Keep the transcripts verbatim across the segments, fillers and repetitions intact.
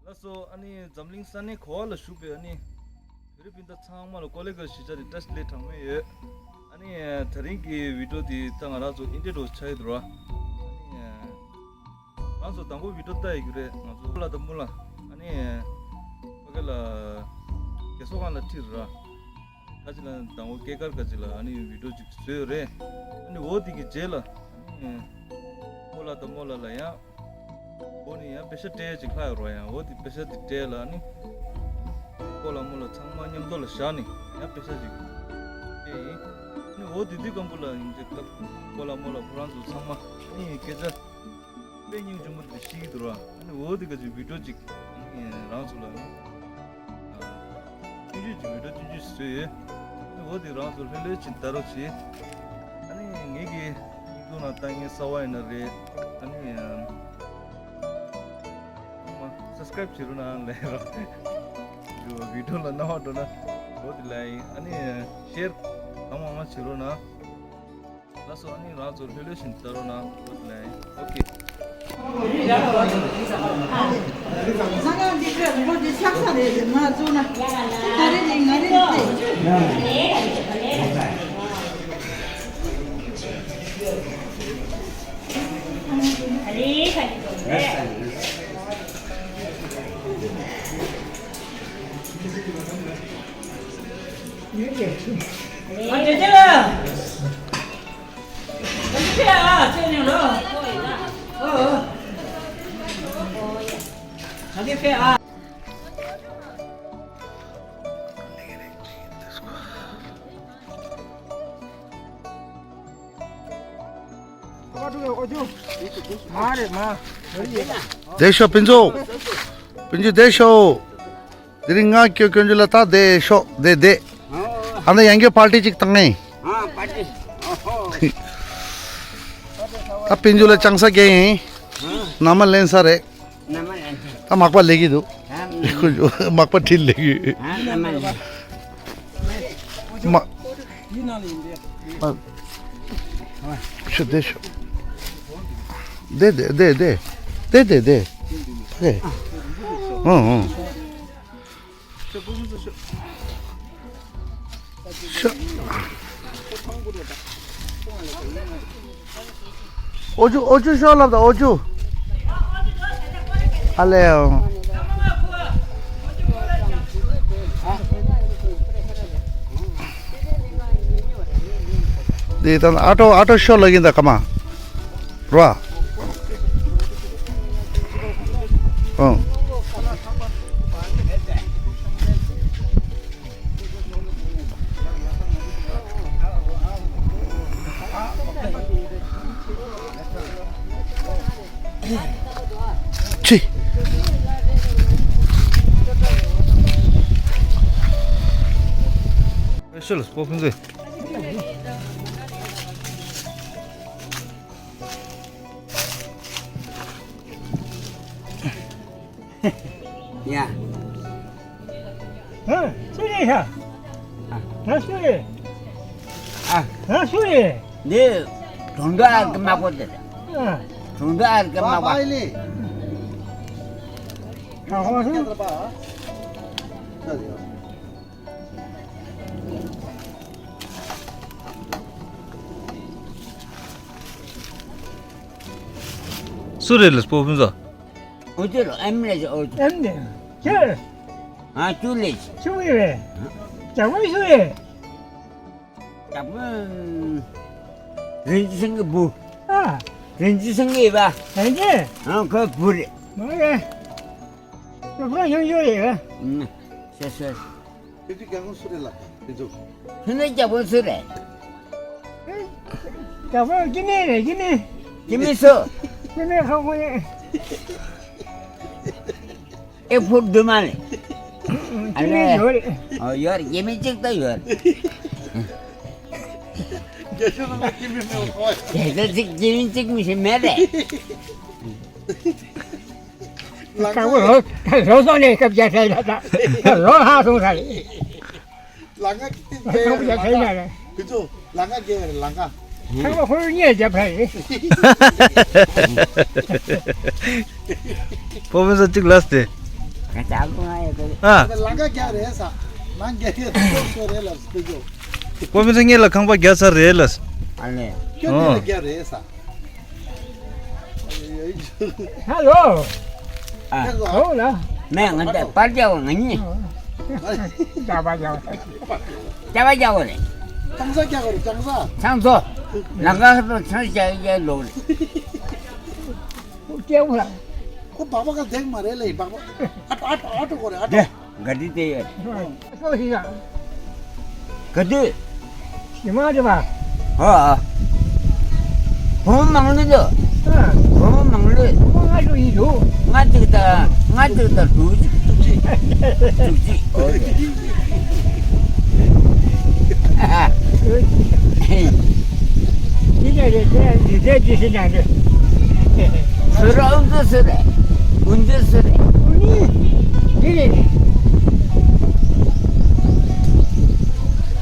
ལགས་སོ། ཨ་ནི་འཛམ་གླིང་ས་གནས་ག་བ་ལ་བཞུགས་པའི་ཨ་ནི་བོད་རིགས་སྤུན་ཟླ་ཚང་མ་ལ་ཀོ་ལེ་ག་བཞི་ཆ་ནས་བཀྲ་ཤིས་བདེ་ལེགས་གྲངས་མེད་ཡོད། ཨ་ནི་དེ་རིང་གི་བི་ཌིའོ་འདི་ད་ང་རང་ཚོ་ཨིན་ཌི་ཡ་འགྲོ་ཆགས་ཡོད་འདུག་ར། ཨ་ནི་ང་ཚོ་དང་པོ་བི་ཌིའོ་ལྟ་ཡི་གི་རེད། ང་ཚོ་ལ་དང་མོ་ལ་ཨ་ནི་ཕ་གི་ལ་རྒས་གསོ་ཁང་ལ་ཁྲིད་ར། ཁ་ཅིག་ལ་དང་པོ་སྐྱེས་སྐར་ཁ་ཅིག་ལ་ཨ་ནི་བི་ཌིའོ་ཅིག་བཟོས་ཡོད་རེད། ཨ་ནི་འོ་དེ་གི་རྗེས་ལ་ཨ་ནི་ཕོ་ལ་དང་མོ་ལ་ལ་ཡང་འོ་ནི་ཡང་པེ་ཤ་སྤྲད་ཅིག་ལྷག་ཡོད་ར། ཡང་འོ་དེ་པེ་ཤ་དེ་སྤྲད་ལ་ཨ་ནི་ཕོ་ལ་མོ་ལ་ཚང་མ་མཉམ་དུ་ལ་བཞག་ནི་ཡང་པེ་ཤ་ཅིག་སྤྲད་ཡིན། ཨ་ནི་འོ་དེ་དུས་སྐམ་པོ་ལ་ཡིན་ཅིག་སྐབས་ཕོ་ལ་མོ་ལ་ཁོ་རང་ཚོ་ཚང་མ་ཨ་ནི་སྐད་ཆ་དཔེ་སྙིང་རྗེ་མོ་དེ་ཤེས་ཀྱི་འདུག་ར། ཨ་ནི་འོ་དེ་ག་ཅིག་བི་ཌིའོ་ཅིག་ཨ་ནི་རང་ཚོ་ལ་ཨ་ནི་ཨ་སྐྱོན་བརྗོད་ཀྱི་བི་ཌིའོ་སྐྱོན་བརྗོད་བཟོས་ཡོད། ཨ་ནི་འོ་དེ་རང་ཚོ་ལྷོད་ལྷོད་ཅིག་ལྟ་རོགས་བྱེད། ཨ་ནི་ངེད་ཀྱི་ཡིག་ཚང་ནང་ལྟ་མཁན་གསར་པ་ཡིན་ན་རེད། ཨ་ནི་ཨ་ཚང་མ་སབ་སི་ཀ་རེབ་བྱེད་རོགས་གནང་ལབ་རོགས། བི་ཌིའོ་ལ་རྣ་བ་འགྲོ་ན་འོ་དེ་ལབ་ཡིན། ཨ་ནི་ཤེར་གང་མང་མང་བྱེད་རོགས་གནང་། ལགས་སོ། ཨ་ནི་རང་ཚོ་ལྷོད་ལྷོད་བཞིན་ལྟ་རོགས་གནང་། ཨོ་ལེ། ཨོ་ཁེ། བདེ་ཤོག་སྤུན་ཚོགས། སྤུན་ཚོགས་བདེ་ཤོག། དེ་རིང་ང་སྐྱོ་སྐྱོན་རྒྱུ་ལ་ད་བསྡད་ཤོག་བསྡད་བསྡད། ཨ་ནི་ཡང་སྐྱོ་པར་ཊི་གཅིག་བཏང་ངེ། ཨ་པར་ཊི། ཨོ་ཧོ། ད་དཔལ་འབྱོར་ལ་ཅང་ས་རྒྱས་ཡིན། ནམ་མ་ལེན་ས་རེད། ནམ་མ་ལེན་ས། ད་མག་པ་ལེགས་ཀྱི་འདུག་ཨ་ནམ་མ་ལེན། མག་པ་ཁྲིད་ལེགས་ཀྱི། ཨ་ནམ་མ་ལེན། མ། ཨ། ཤོ་བསྡད་ཤོག་བསྡད་བསྡད་བསྡད་བསྡད། བསྡད་བསྡད་བསྡད། བསྡད། ཨང་ཨང་། ཤོ། ཨོ་ཅུ་ཨོ་ཅུ་ཤོ་ལབ་དང་ཨོ་ཅུ། ཨ་ལེ་ཨང་། འདི་དང་ཨ་ཊོ་ཨ་ཊོ་ཤོ་ལ་ཡིན་ད་ཀ་མ། རོ། ཨང་། ཆི། ཤོ་ལ་སྤོ་ཕུན་ཚོགས། ཡ། ཧ། སུ་རེད་ཤག་ཨ། ཧ་སུ་རེད། ཨ། ཧ་སུ་རེད། འདི་གྲོང་རྡལ་ཨར་གི་དམག་པོ་དེ་རེད། ཨ། གྲོང་རྡལ་ཨར་གི་དམག་པ། ཧ་ཧ་སུ། སུ་རེད་ལགས་སྤོ་ཕུན་ཚོགས། ཨོ་ཅི་ལོ་ཨེམ་རེད་ཨོ་ཅི། ཨེམ་ནས་ཁྱེད། ང་ཅུ་ལེ། ཅུ་ཡི་རེད། ཇག་པོ་སུ་རེད། ཇག་པོ། རིན་ཆེན་གྱི་བུ། ཨ། རིན་ཆེན་གྱི་ཡིན་པ། རིན་ཆེན། ཨ་ཁོའི་བུ་རེད། མ་རེད། ཁོ་ཁོ་ཡོང་ཡོད་རེད། ཨུམ། ཤེས་ཤེས། ཁྱེད་ཚོའི་རྒྱལ་ཁོངས་སུ་རེད་ལགས། ཁྱེད་ཚོ། ཁྱེད་ཚོའི་རྒྱལ་ཁོངས་སུ་རེད། རྒྱལ་ཁོངས་སྐྱེ་དམན་རེད་སྐྱེ་དམན། སྐྱེ་དམན་སུ། སྐྱེ་དམན་ཁ་ཁོ་རེད། ཨེ་ཕུར་དུ་མ་རེད། སྐྱེ་དམན་ཡོད་རེད། ཨོ་ཡོད་རེད། སྐྱེ་དམན་གཅིག་ད་ཡོད་རེད། རྒྱལ་ཁབ་ནང་སྐྱེ་དམན་མེད་པ་ཁོ། རྒྱལ་ཁབ་གཅིག་སྐྱེ་དམན་གཅིག་མི་ཤེས་མེད་རེད། ལང་ཀ་ལོ་ལོ་སོང་ནས་སྐབས་བརྒྱ་ཚར་ཡ་ད་ལོ་ལྷག་སོང་ས་རེད། ལང་ཀ་སྐབས་བརྒྱ་ཚར་ཡ་རེད། ཁྱེད་ཚོ་ལང་ཀ་རྒྱལ་བ་རེད་ལང་ཀ། ཚང་མ་ཁོ་རང་གཉིས་རྒྱབ་ཕ་རེད། ཕོ་མོ་ཚོ་གཅིག་ལབ་སྟེ། ང་ཅག་ལུ་ང་ཡོད་གི། ཨ། ལང་ཀ་རྒྱག་རེད་ས། ནང་རྒྱག་ཡོད་ཚོ་ཚོ་རེད་ལ་སྤེ་ཅོ། ཀོ་མི་ཚེ་ངེད་ལ་ཁང་པ་རྒྱག་ཚར་རེད་ལ། ཨ་ལེ། ཁྱོད་ཨོ། ནི་ལ་རྒྱག་རེད་ས། ཧ་ལོ། ཨ། ཧ་ལོ། ཧོ་ལ། མེ་ང་ད་པར་རྒྱག་ང་གཉིས། ད་པར་རྒྱག་ད་པར་རྒྱག་རེད། ཅང་ས་རྒྱག་རེད་ཅང་ས། ཚང་ཚོ། ལང་ཀ་ཧ་ལོ་ཚང་རྒྱག་རྒྱག་ལོ་རེད། ཁོ་སྐྱེ་བོ་ལ། ཁོ་སྦག་སྦག་ག་འདེགས་མ་རེད་ལེ་སྦག་སྦག་ཨ་ཏོ་ཨ་ཏོ་ཨ་ཏོ་གོ་རེད་ཨ་ཏོ། དེ་ག་དུས་དེ་ཡོད། ཨ་ཏོ་ཞིག་ཡ། ག་དུས། ཞི་མ་རེད་པ། ཧོ་ཨ། བུ་མང་ལོས་དོ། ཨ། བུ་མང་ལོས། བུ་ལྔ་དྲུག་ཡིན་འདུག་ལྔ་དྲུག་དང་ལྔ་དྲུག་དང་དྲུག་ཅུ་དྲུག་ཅུ་དྲུག་ཅུ། ཨོ་ཡ། འདི་འདྲ་རེད་དེ་འདི་འདྲ་འདི་ཟེར་ན་འདི། སུ་ར་ཨུ་ཚུགས་སུ་རེད། ཨུ་ཚུགས་སུ་རེད། ཨུ་ནི། འདི་རེད།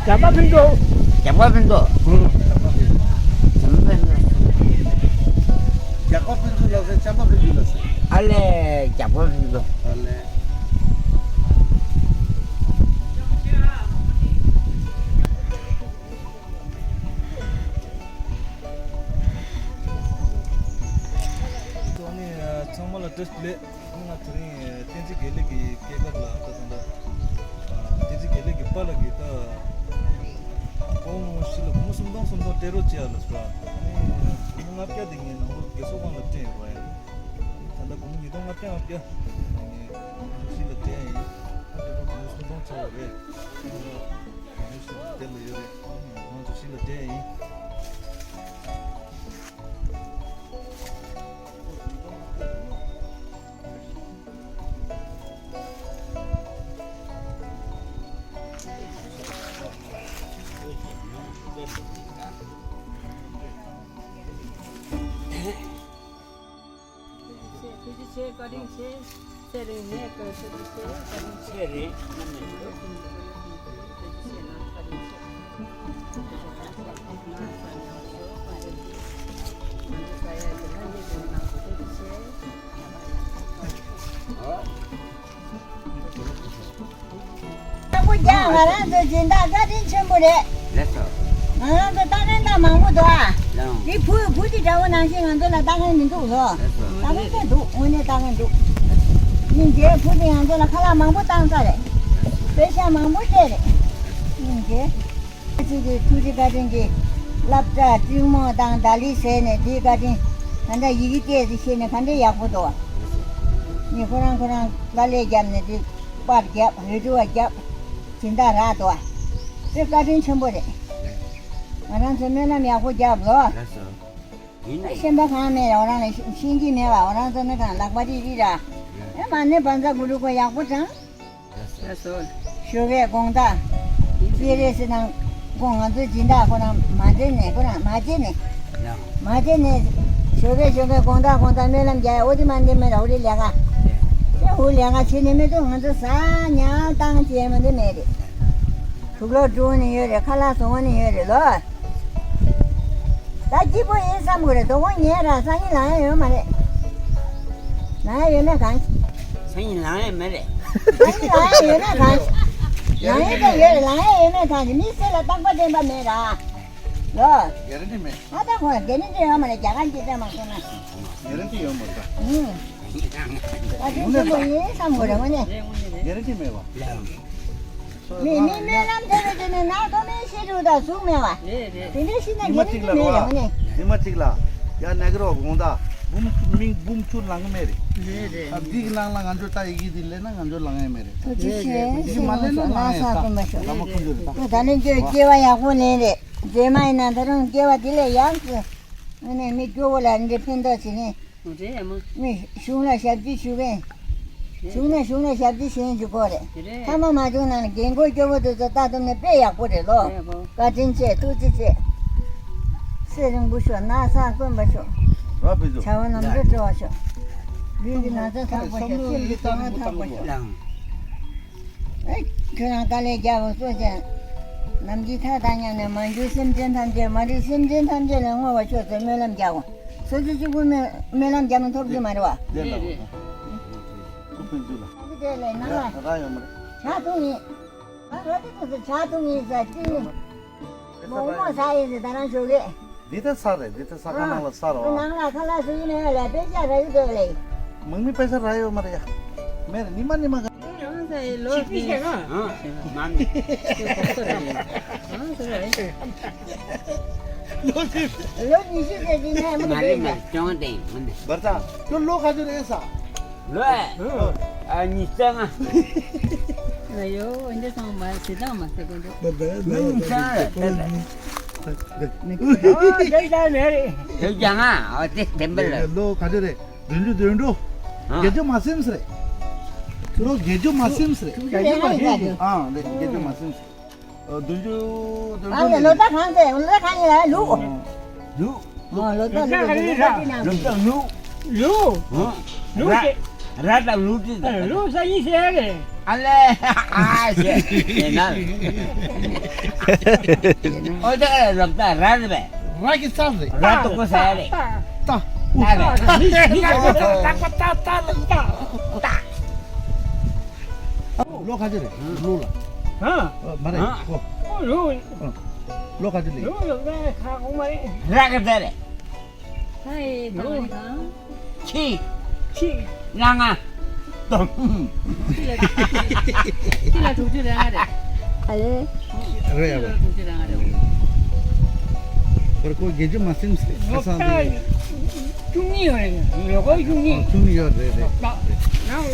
རྒྱ་པ་ཕུན་ཚོགས། རྒྱ་པ་ཕུན་ཚོགས། ཨུ། རྒྱ་པ་ཕུན་ཚོགས། རྒྱ་པ་ཕུན་ཚོགས་ལ་ཟེར་རྒྱ་པ་ཕུན་ཚོགས་ལ་ཟེར། ཨ་ལེ་རྒྱ་པ་ཕུན་ཚོགས། ཨ་ལེ། ཚང་མ་ལ་བཀྲ་ཤིས་བདེ་ལེགས། ང་དེ་རིང་བསྟན་འཛིན་དགེ་ལེགས་ཀྱི་སྐྱེས་སྐར་ལ་ད་ད་ལྟ་བསྟན་འཛིན་དགེ་ལེགས་ཀྱི་པཱ་ལགས་ཀྱིས་ད་སྒོར་མོ་ཤི་ལ་སྒོར་མོ་སུམ་སྟོང་སུམ་སྟོང་སྤྲད་རོགས་བྱས་ཡ་ལ་ཟེར། ཨ་ནི་སྒོར་མོ་ལྔ་བརྒྱ་དེ་ངས་ནང་ལོགས་རྒས་གསོ་ཁང་ལ་སྤྲད་ཡོད་རེད། ད་ལྟ་སྒོར་མོ་ཉིས་སྟོང་ལྔ་བརྒྱ་ལྔ་བརྒྱ་ངས་ཤི་ལ་སྤྲད་ཡིན། ད་ལྟ་སྒོར་མོ་སུམ་སྟོང་ཚར་བ་རེད། སྒོར་མོ་ཤི་དེ་ལ་ཡོད་རེད། ང་ཚོ་ཤི་ལ་སྤྲད་ཡིན། ཐུགས་རྗེ་ཆེ། བཀའ་དྲིན་ཆེ། ཚེ་རིང་ནས་བཀའ་ཐུགས་རྗེ་ཆེ། བཀའ་དྲིན་ཆེ། ཚེ་རིང་རྣམ་གཉིས། ཐུགས་རྗེ་ཆེ་ན་བཀའ་དྲིན་ཆེ། ང་ས་ཉག་ཤོ་བཀའ་དྲིན་ཆེ། ང་ཚོ་ས་ཡ་གི་ལྷ་ཡི་དོན་ནང་ཐུགས་རྗེ་ཆེ། ཨ་ཁུ་རྒྱག་ང་རང་ཚོ་སྦྱིན་བདག་བཀའ་དྲིན་ཆེན་པོ་རེད། ལགས་སོ། ང་རང་ཚོ་ལྟ་མཁན་ད་མང་པོ་འདུག་ཨ། ལགས། འདི་བུ་བུ་གཅིག་འདྲ་བོ་ནང་བཞིན་ང་ཚོ་ལ་ལྟ་མཁན་མི་འདུག་ལོ། ལགས་སོ། ལྟ་མཁན་ཅིག་འདུག་དངོས་གནས་ལྟ་མཁན་འདུག་སྙིང་རྗེ། བུ་དེ་ང་ཚོ་ལ་ཁ་ལག་མང་པོ་བཏང་ས་རེད། པེ་ཤ་མང་པོ་སྤྲད་རེད། སྙིང་རྗེ། ཁྱེད་ཀྱི་ཐུགས་རྗེ་བཀའ་དྲིན་གྱིས་སློབ་གྲྭ་ཀྲུང་མོ་དང་ད་ལི་ཟེར་ནས་དེའི་བཀའ་དྲིན་ག་འདྲ་ཡི་གེ་བལྟས་ཏེ་ཤེས་ནས་ག་འདྲ་ཡག་པོ་འདུག་ནི་ཁོ་རང་ཁོ་རང་དཀའ་ལས་བརྒྱབ་ནས་དེ་པར་བརྒྱབ་རི་ཁྲི་བ་བརྒྱབ་སྦྱིན་བདག་རག་འདུག་དེ་བཀའ་དྲིན་ཆེན་པོ་རེད། ང་རང་ཚོ་སྨོན་ལམ་ཡག་པོ་བརྒྱབ་ལོ། ལགས་སོ། ཡིན་ན་ཤེས་པ་གང་མེད་ར་འོ་རང་ལ་ཤེས་ཀྱི་མེད་པ་འོ་རང་ཚོ་ནི་གང་ལག་པ་རིག་རིག་ར། ཨེ་མ་ནི་བན་ཛ་གུ་རུ་ཀོ་ཡག་པོ་དྲང་། ལགས་སོ། ཞོགས་ཀས་དགོང་དག་སྤེ་ར་ཟེར་ནང་ཁོ་ང་ཚོའི་སྦྱིན་བདག་ཁོ་རང་མ་བྱེད་ནས་ཁོ་རང་མ་བྱེད་ནས། ཡང་། མ་བྱེད་ནས། ཞོགས་ཀས་ཞོགས་ཀས་དགོང་དག་དགོང་དག་སྨོན་ལམ་རྒྱག་ཡ་འོ་དེ་མ་འདི་མེད་ར་འོ་རེ་ལས་ཀ་ཡང་། དེ་འོ་ལས་ཀ་བྱེད་ནས་མེད་དུས་ང་ཚོ་ཟ་ཉལ་བཏང་བྱེད་མ་འདི་མེད་རེད། དུག་ལོག་འགྲོ་ནི་ཡོད་རེད། ཁ་ལག་བཟོ་ནི་ཡོད་རེད་ལོ། ད་སྐྱིད་པོ་ཡིན་བསམ་དགོས་རེད། དོ་དགོང་ཉལ་ར་སང་ཉིན་ལངས་ཡ་ཡོད་མ་རེད། ལངས་ཡ་ཡོད་མེད་གང་། སང་ཉིན་ལངས་ཡ་མེད་རེད། སང་ཉིན་ལངས་ཡ་ཡོད་མེད་གང་། ལངས་ཡ་ད་ཡོད་རེད། ལངས་ཡ་ཡོད་མེད་གང་། མི་སེར་ལ་རྟག་པ་བརྟན་པ་མེད་ར། ལོ། གེ་རན་ཊི་མེད། ཨ་ད་ཁོ་གེ་རན་ཊི་ཡོད་མ་རེད། རྒྱ་གར་གྱི་ཚད་མ་སོང་ན། གེ་རན་ཊི་ཡོད་མ་རེད། ཨུམ། ད་དེ་ཆེན་པོ་ཡིན་བསམ་དགོས་རེད་དངོས་གནས། གེ་རན་ཊི་མེད་པ། མི་མི་སྨོན་ལམ་ཐེབས་པའི་དེ་ནས་ནང་ཐོག་མའི་ཤེས་རིག་དང་གཟུགས་མེད་པ། རེད་རེད། དེ་འདྲའི་ཤི་ན་ཉི་མ་རྒྱ་གཅིག་ལ་མི་རོ། རེད་ནས། ཉི་མ་གཅིག་ལ་ཡ་ནེ་གི་རོ་དགོང་དག་འབུམ་མིང་འབུམ་ཆུ་ལང་གི་མེད་རེད། རེད་རེད། ཨ་འདི་གི་ནང་ལ་ང་ཚོ་ད་ཡི་གེ་འདི་ལེན་ན་ང་ཚོ་ལང་ཡ་མེད་རེད། ཐུགས་རྗེ་ཆེ། འདི་མ་ལེན་ན་ལང་ཡ་ད་ད་མ་ཁོང་ཚོ་རེད་ད། ད་ནི་ཁྱོད་སྐྱེ་བ་ཡག་པོ་ལེན་རེད། རྗེས་མ་ཡིན་ན་ད་རུང་སྐྱེ་བ་དེ་ལས་ཡག་ཙི། ཨ་ནི་མི་སྐྱོ་བོ་ལ་འདི་ཕན་ཐོགས་ཟིན་ནི། རེད་ཨ་མ། མི་གཞུང་ལ་ཞབས་ཕྱི་ཞུ་མཁན། གཞུང་ནས་གཞུང་ལ་ཞབས་ཕྱི་ཞུ་མཁན་གཅིག་པོ་རེད། རེད། ཐ་མ་མ་བྱུང་ན་ནི་རྒན་རྒོན་སྐྱོ་བོ་དེ་ཚོ་ལྟ་ཐུབ་ནས་དཔེ་ཡག་པོ་རེད་ལོ། རེད་ཨ་མ། བཀའ་དྲིན་ཆེ། ཐུགས་རྗེ་ཆེ། ཚེ་རིང་པོ་ཤོག་ན་ཚ་དཀོན་པོ་ཤོག་ར་བི་ཛུ། བྱ་བ་ནམ་རྒྱུན་སྤྲོ་བ་ཤོག་ལུས་ཀྱི་ན་ཚ་ཚ་པོ་ཤོག་སེམས་ཀྱི་དཀའ་ངལ་ཚ་པོ་ཤོག་ལའང་། ཨེ། ཁྱོད་རང་དཀའ་ལས་རྒྱག་པ་གཙོ་ཆེ། ནམ་འཆི་ཐག་དང་མཉམ་ནས་མ་གྱུར་སེམས་ཅན་ཐམས་ཅད་མ་རིག་སེམས་ཅན་ཐམས་ཅད་ལ་བསྔོ་བ་ཤོག་ཟེར་སྨོན་ལམ་རྒྱག་གོ་སོ་སོ་གཅིག་པུ་སྨོན་སྨོན་ལམ་རྒྱག་ན་ཐོབ་ཀྱི་མ་རེད་བ། རེད་ལ། ཁུ་ཕན་ཚུན་ལ། དེ་ལས་ནང་ལ་ར་ཡོད་མ་རེད། ཇ་འཐུང་ཡིན། ང་རོ་དེ་ཚོ་ཇ་འཐུང་ཡིན་ཟེར་ཅི་ཡིན། མོག་མོག་ཟ་ཡིན་ཟེར་ད་རང་ཞོགས་གས། འདི་ལྟར་ཟ་རེད། འདི་ལྟར་ཟ་ཁང་ནང་ལ་ཟ་རོ། ནང་ལ་ཁ་ལག་བཟོ་ཡིན་ནས་ལས་དཔེ་ཆ་རག་གི་འདུག་ལས། མང་མི་དཔེ་ཆ་རག་ཡོད་མ་རེད་ཡ། མེད་རེད། ཉི་མ་ཉི་མ་ག་ཡང་ཟེར་ལོ་དེ་མ་ནི་ལོ་ཉི་ཤུ་ཟེར་གྱི་ནས་མ་ནི་ལོ་ཉི་ཤུ་ཟེར་གྱི་ནས་མ་ནི་ལོ་ལོ་ག་ཚོད་རེད་ས། ལོས། ཨ་ཉི་ཤུ་རྩ་ལྔ། ཨ་ཡོ་འདི་ཚང་མ་ཟི་དང་མ་ཟི་གོ་འདུག་ཉི་ཤུ་རྩ་ལྔ་རེད། ཨ་དེ་ལྟར་མེད་རེད། དེ་ཀྱང་ཨ་དེ་དེ་འབེལ་ལ། ལོ་ག་ཚོད་རེད། བདུན་ཅུ་དོན་དྲུག་ཨ། བརྒྱད་ཅུ་མ་ཟིན་རེད། ལོ་བརྒྱད་ཅུ་མ་ཟིན་རེད། བརྒྱད་ཅུ་མ་ཟིན། ཨ་ལེ་བརྒྱད་ཅུ་མ་ཟིན། ཨ་བདུན་ཅུ་དོན་ཨ་ལེ་ལོ་དྲུག་ད་གང་ཟེར་ལོ་ད་གང་ཡིན་ལ་ལུག་ལུག་ཨ་ལོ་ད་ལུག་ལུག་ལུག་ལུག་ལུག་ལུག་ལུག་ཧ། ལུག་ར་ར་དང་ལུག་ཏི་དང་ལུག་ས་ཡིན་ཟེར་རེད། ཨ་ལེ་ཨ་ཞེ་ཡིན་ན། ཨོ་ད་ལབ་ད་ར་རེད་པས། ར་གི་ས་རེད། ར་དུ་ཀོ་ས་རེད། ཏ། ཏ་རེད། ཏ་ཏ་ཏ་ལ་ཏ། ལོ་ག་ཚོད་རེད། ལོ་ལ། ཧ། མ་རེད། ཧ། ཁོ། ཨོ་ལོ། ལོ་ག་ཚོད་རེད། ལོ་ལ་ཁ་ཁོ་མ་རེད། ར་ག་ཚོད་རེད། ཧའི་ལོ་གང་། ཁྱི། ཁྱི། ལ་ང་། སྟོང་། ཁྱི་ལ་དྲུག་ཅུ་རེ་ལྔ་རེད། ཨ་ལེ། རེད་ཡ། ཁྱི་ལ་དྲུག་ཅུ་རེ་ལྔ་རེད། པར་ཁོ་བརྒྱད་ཅུ་མ་ཟིན་ཟེར། ལོ་ཁ་སང་ད་བཅུ་གཉིས་ཡོད་རེད། ལོ་ཁ་བཅུ་གཉིས། བཅུ་གཉིས་ཡོད་རེད་རེད། ད་ཡང་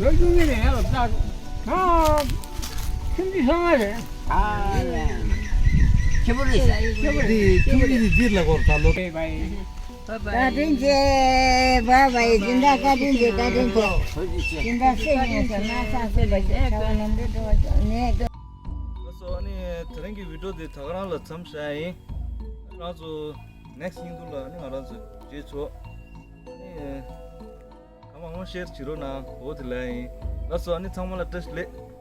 ལོ་བཅུ་གཉིས་རེད་ཡ། ད་ད་ཁྱིམ་གྱི་ཚང་མ་རེད། ཨ་ལེ། ཁྱི་པོ་རེད། ཁྱི་པོ་རེད། ཁྱི་པོ་རེད། འདི་འདི་ལ་གོར་ད་ལོ། བཀའ་དྲིན་ཆེ། བཀའ་དྲིན་ཆེ། བཀའ་དྲིན་ཆེ། བཀའ་དྲིན་ཆེ། དེ་འདྲ་སེམས་ཡོད་ས་ན་ས་སེ་བ་ཞེས་བྱ་བ་ནམ་དུ་འགྲོ་བ་ནས། ལགས་སོ། ཨ་ནི་དེ་རིང་གི་བི་ཌིའོ་འདི་ད་ག་རང་ལ་མཚམས་བཞག་ཡིན། ང་རང་ཚོ་ནེག་སི་ཊི་ཡིན་འདུག་ལ། ཨ་ནི་ང་རང་ཚོ་རྗེས་ཚོ་ཨ་ནི་གང་མང་མང་ཤེར་བྱེད་རོགས་གནང་། འོ་དེ་ལ་ཡིན། ལགས་སོ། ཨ་ནི་ཚང་མ་ལ་བཀྲ་ཤིས་བདེ་ལེགས།